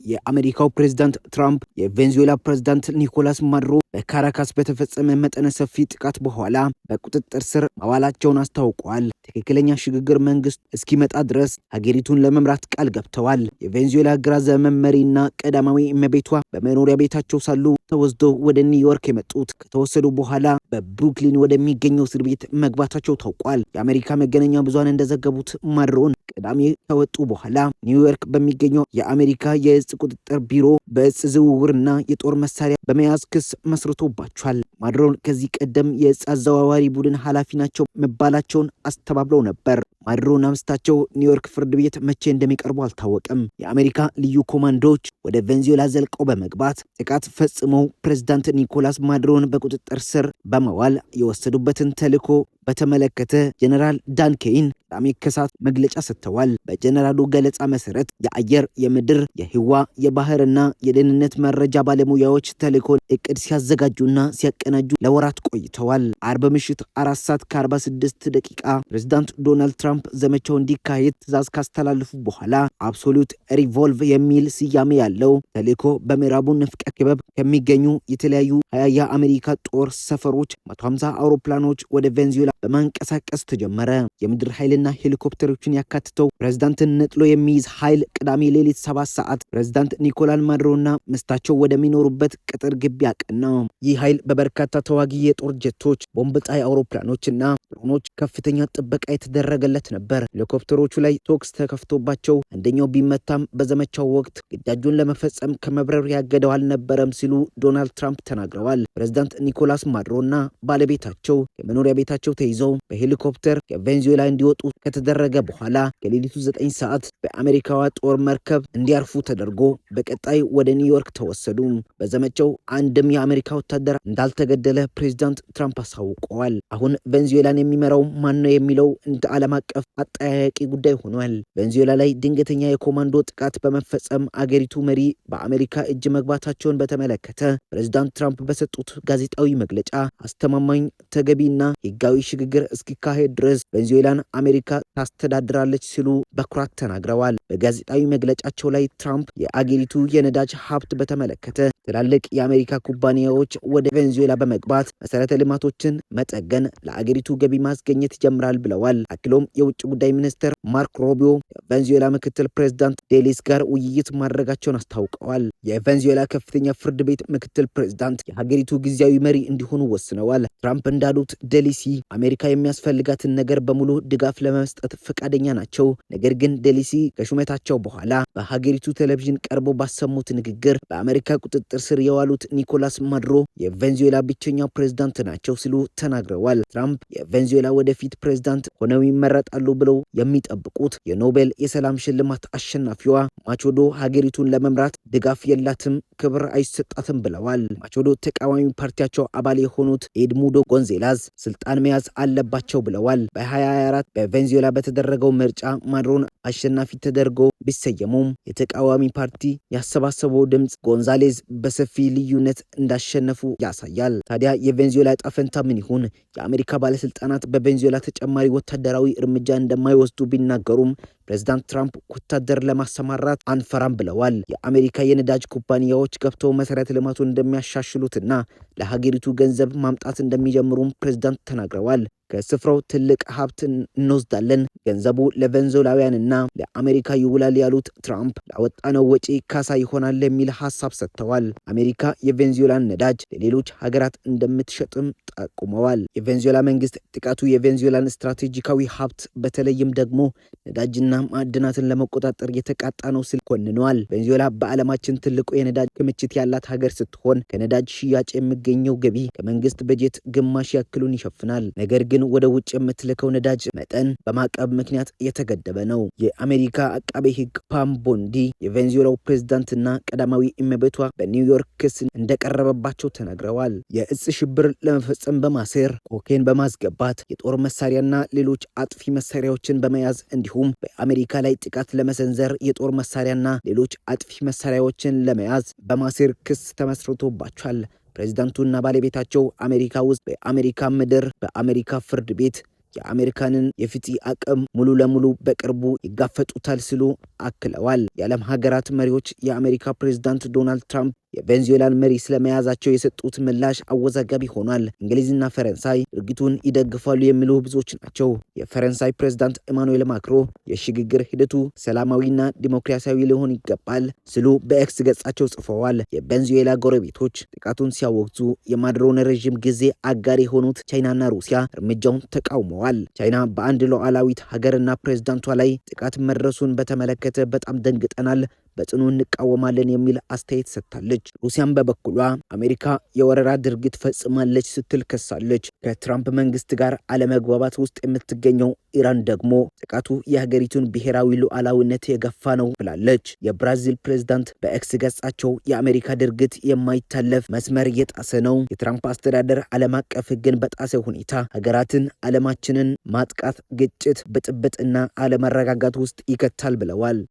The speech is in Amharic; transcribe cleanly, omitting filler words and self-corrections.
የአሜሪካው ፕሬዝዳንት ትራምፕ የቬንዙዌላ ፕሬዝዳንት ኒኮላስ ማዱሮ በካራካስ በተፈጸመ መጠነ ሰፊ ጥቃት በኋላ በቁጥጥር ስር ማዋላቸውን አስታውቀዋል። ትክክለኛ ሽግግር መንግስት እስኪመጣ ድረስ ሀገሪቱን ለመምራት ቃል ገብተዋል። የቬንዙዌላ ግራ ዘመም መሪና ቀዳማዊ እመቤቷ በመኖሪያ ቤታቸው ሳሉ ተወስደው ወደ ኒውዮርክ የመጡት ከተወሰዱ በኋላ በብሩክሊን ወደሚገኘው እስር ቤት መግባታቸው ታውቋል። የአሜሪካ መገናኛ ብዙሃን እንደዘገቡት ማዱሮን ቅዳሜ ከወጡ በኋላ ኒውዮርክ በሚገኘው የአሜሪካ የእጽ ቁጥጥር ቢሮ በእጽ ዝውውርና የጦር መሳሪያ በመያዝ ክስ መስርቶባቸዋል። ማዱሮን ከዚህ ቀደም የእጽ አዘዋዋሪ ቡድን ኃላፊ ናቸው መባላቸውን አስተባብለው ነበር። ማዱሮና ሚስታቸው ኒውዮርክ ፍርድ ቤት መቼ እንደሚቀርቡ አልታወቀም። የአሜሪካ ልዩ ኮማንዶዎች ወደ ቬንዙዌላ ዘልቀው በመግባት ጥቃት ፈጽመው ፕሬዝዳንት ኒኮላስ ማዱሮን በቁጥጥር ስር በመዋል የወሰዱበትን ተልዕኮ በተመለከተ ጀነራል ዳን ኬይን ቅዳሜ ከሰዓት መግለጫ ሰጥተዋል። በጀነራሉ ገለጻ መሰረት የአየር፣ የምድር፣ የህዋ፣ የባህርና የደህንነት መረጃ ባለሙያዎች ተልዕኮን እቅድ ሲያዘጋጁና ሲያቀናጁ ለወራት ቆይተዋል። አርብ ምሽት 4 ሰዓት ከ46 ደቂቃ ፕሬዝዳንት ዶናልድ ትራምፕ ዘመቻው እንዲካሄድ ትዕዛዝ ካስተላለፉ በኋላ Absolute Resolve የሚል ስያሜ ያለው ተልዕኮ በምዕራቡ ንፍቀ ክበብ ከሚገኙ የተለያዩ 20 የአሜሪካ ጦር ሰፈሮች 150 አውሮፕላኖች ወደ ቬንዙዌላ በማንቀሳቀስ ተጀመረ። የምድር ኃይልና ሄሊኮፕተሮችን ያካትተው ፕሬዝዳንትን ነጥሎ የሚይዝ ኃይል ቅዳሜ ሌሊት 7 ሰዓት ፕሬዝዳንት ኒኮላስ ማዱሮና ሚስታቸው ወደሚኖሩበት ቅጥር ግቢ አቀና። ይህ ኃይል በበርካታ ተዋጊ የጦር ጀቶች፣ ቦምብ ጣይ አውሮፕላኖችና ድሮኖች ከፍተኛ ጥበቃ የተደረገለት ነበር። ሄሊኮፕተሮቹ ላይ ተኩስ ተከፍቶባቸው አንደኛው ቢመታም በዘመቻው ወቅት ግዳጁን ለመፈጸም ከመብረር ያገደው አልነበረም ሲሉ ዶናልድ ትራምፕ ተናግረዋል። ፕሬዝዳንት ኒኮላስ ማዱሮና ባለቤታቸው ከመኖሪያ ቤታቸው ተይዘው በሄሊኮፕተር ከቬንዙዌላ እንዲወጡ ከተደረገ በኋላ ከሌሊቱ 9 ሰዓት በአሜሪካዋ ጦር መርከብ እንዲያርፉ ተደርጎ በቀጣይ ወደ ኒውዮርክ ተወሰዱ። በዘመቻው አንድም የአሜሪካ ወታደር እንዳልተገደለ ፕሬዝዳንት ትራምፕ አሳውቀዋል። አሁን ቬንዙዌላን የሚመራው ማን ነው የሚለው እንደ ዓለም አቀፍ አጠያያቂ ጉዳይ ሆኗል። ቬንዙዌላ ላይ ድንገተኛ የኮማንዶ ጥቃት በመፈጸም አገሪቱ መሪ በአሜሪካ እጅ መግባታቸውን በተመለከተ ፕሬዝዳንት ትራምፕ በሰጡት ጋዜጣዊ መግለጫ አስተማማኝ፣ ተገቢና ህጋዊ ሽግግር እስኪካሄድ ድረስ ቬንዙዌላን አሜሪካ ታስተዳድራለች ሲሉ በኩራት ተናግረዋል። በጋዜጣዊ መግለጫቸው ላይ ትራምፕ የአገሪቱ የነዳጅ ሀብት በተመለከተ ትላልቅ የአሜሪካ ኩባንያዎች ወደ ቬንዙዌላ በመግባት መሰረተ ልማቶችን መጠገን ለአገሪቱ ገቢ ማስገኘት ይጀምራል ብለዋል። አክሎም የውጭ ጉዳይ ሚኒስትር ማርክ ሩቢዮ ከቬንዙዌላ ምክትል ፕሬዝዳንት ዴሊስ ጋር ውይይት ማድረጋቸውን አስታውቀዋል። የቬንዙዌላ ከፍተኛ ፍርድ ቤት ምክትል ፕሬዝዳንት የሀገሪቱ ጊዜያዊ መሪ እንዲሆኑ ወስነዋል። ትራምፕ እንዳሉት ዴሊሲ አሜሪካ የሚያስፈልጋትን ነገር በሙሉ ድጋፍ ለመስጠት ፈቃደኛ ናቸው። ነገር ግን ዴሊሲ ከሹመታቸው በኋላ በሀገሪቱ ቴሌቪዥን ቀርቦ ባሰሙት ንግግር በአሜሪካ ቁጥጥር ስር የዋሉት ኒኮላስ ማዱሮ የቬንዙዌላ ብቸኛው ፕሬዝዳንት ናቸው ሲሉ ተናግረዋል። ትራምፕ የቬንዙዌላ ወደፊት ፕሬዝዳንት ሆነው ይመረጣሉ ብለው የሚጠብቁት የኖቤል የሰላም ሽልማት አሸናፊዋ ማቾዶ ሀገሪቱን ለመምራት ድጋፍ የላትም፣ ክብር አይሰጣትም ብለዋል። ማቾዶ ተቃዋሚ ፓርቲያቸው አባል የሆኑት ኤድሙዶ ጎንዜላዝ ስልጣን መያዝ አለባቸው ብለዋል። በ2024 በቬንዙዌላ በተደረገው ምርጫ ማዱሮን አሸናፊ ተደርጎ ቢሰየሙም የተቃዋሚ ፓርቲ ያሰባሰበው ድምፅ ጎንዛሌዝ በሰፊ ልዩነት እንዳሸነፉ ያሳያል። ታዲያ የቬንዙዌላ ዕጣ ፈንታ ምን ይሁን? የአሜሪካ ባለስልጣናት በቬንዙዌላ ተጨማሪ ወታደራዊ እርምጃ እንደማይወስዱ ቢናገሩም ፕሬዝዳንት ትራምፕ ወታደር ለማሰማራት አንፈራም ብለዋል። የአሜሪካ የነዳጅ ኩባንያዎች ገብተው መሰረተ ልማቱን እንደሚያሻሽሉትና ለሀገሪቱ ገንዘብ ማምጣት እንደሚጀምሩም ፕሬዝዳንት ተናግረዋል። ከስፍራው ትልቅ ሀብት እንወስዳለን፣ ገንዘቡ ለቬንዙዌላውያንና ለአሜሪካ ይውላል ያሉት ትራምፕ ላወጣነው ወጪ ካሳ ይሆናል የሚል ሀሳብ ሰጥተዋል። አሜሪካ የቬንዙዌላን ነዳጅ ለሌሎች ሀገራት እንደምትሸጥም ጠቁመዋል። የቬንዙዌላ መንግስት ጥቃቱ የቬንዙዌላን ስትራቴጂካዊ ሀብት በተለይም ደግሞ ነዳጅና ማዕድናትን ለመቆጣጠር የተቃጣ ነው ሲል ኮንነዋል። ቬንዙዌላ በዓለማችን ትልቁ የነዳጅ ክምችት ያላት ሀገር ስትሆን ከነዳጅ ሽያጭ የሚገኘው ገቢ ከመንግስት በጀት ግማሽ ያክሉን ይሸፍናል። ነገር ግን ወደ ውጭ የምትልከው ነዳጅ መጠን በማዕቀብ ምክንያት የተገደበ ነው። የአሜሪካ አቃቤ ሕግ ፓም ቦንዲ የቬንዙዌላው ፕሬዝዳንትና ቀዳማዊ እመቤቷ በኒውዮርክ ክስ እንደቀረበባቸው ተናግረዋል። የእጽ ሽብር ለመፈጸም በማሴር፣ ኮኬን በማስገባት፣ የጦር መሳሪያና ሌሎች አጥፊ መሳሪያዎችን በመያዝ እንዲሁም በአሜሪካ ላይ ጥቃት ለመሰንዘር የጦር መሳሪያና ሌሎች አጥፊ መሳሪያዎችን ለመያዝ በማሴር ክስ ተመስርቶባቸዋል። ፕሬዝዳንቱና ባለቤታቸው አሜሪካ ውስጥ በአሜሪካ ምድር በአሜሪካ ፍርድ ቤት የአሜሪካንን የፍትህ አቅም ሙሉ ለሙሉ በቅርቡ ይጋፈጡታል ሲሉ አክለዋል። የዓለም ሀገራት መሪዎች የአሜሪካ ፕሬዝዳንት ዶናልድ ትራምፕ የቬንዙዌላን መሪ ስለመያዛቸው የሰጡት ምላሽ አወዛጋቢ ሆኗል። እንግሊዝና ፈረንሳይ ድርጊቱን ይደግፋሉ የሚሉ ብዙዎች ናቸው። የፈረንሳይ ፕሬዝዳንት ኢማኑኤል ማክሮ የሽግግር ሂደቱ ሰላማዊና ዲሞክራሲያዊ ሊሆን ይገባል ሲሉ በኤክስ ገጻቸው ጽፈዋል። የቬንዙዌላ ጎረቤቶች ጥቃቱን ሲያወግዙ የማዱሮን ረዥም ጊዜ አጋር የሆኑት ቻይናና ሩሲያ እርምጃውን ተቃውመዋል። ቻይና በአንድ ሉዓላዊት ሀገርና ፕሬዝዳንቷ ላይ ጥቃት መድረሱን በተመለከተ በጣም ደንግጠናል፣ በጽኑ እንቃወማለን የሚል አስተያየት ሰጥታለች። ሩሲያም በበኩሏ አሜሪካ የወረራ ድርጊት ፈጽማለች ስትል ከሳለች። ከትራምፕ መንግስት ጋር አለመግባባት ውስጥ የምትገኘው ኢራን ደግሞ ጥቃቱ የሀገሪቱን ብሔራዊ ሉዓላዊነት የገፋ ነው ብላለች። የብራዚል ፕሬዝዳንት በኤክስ ገጻቸው የአሜሪካ ድርጊት የማይታለፍ መስመር እየጣሰ ነው፣ የትራምፕ አስተዳደር ዓለም አቀፍ ሕግን በጣሰ ሁኔታ ሀገራትን ዓለማችንን ማጥቃት ግጭት፣ ብጥብጥና አለመረጋጋት ውስጥ ይከታል ብለዋል።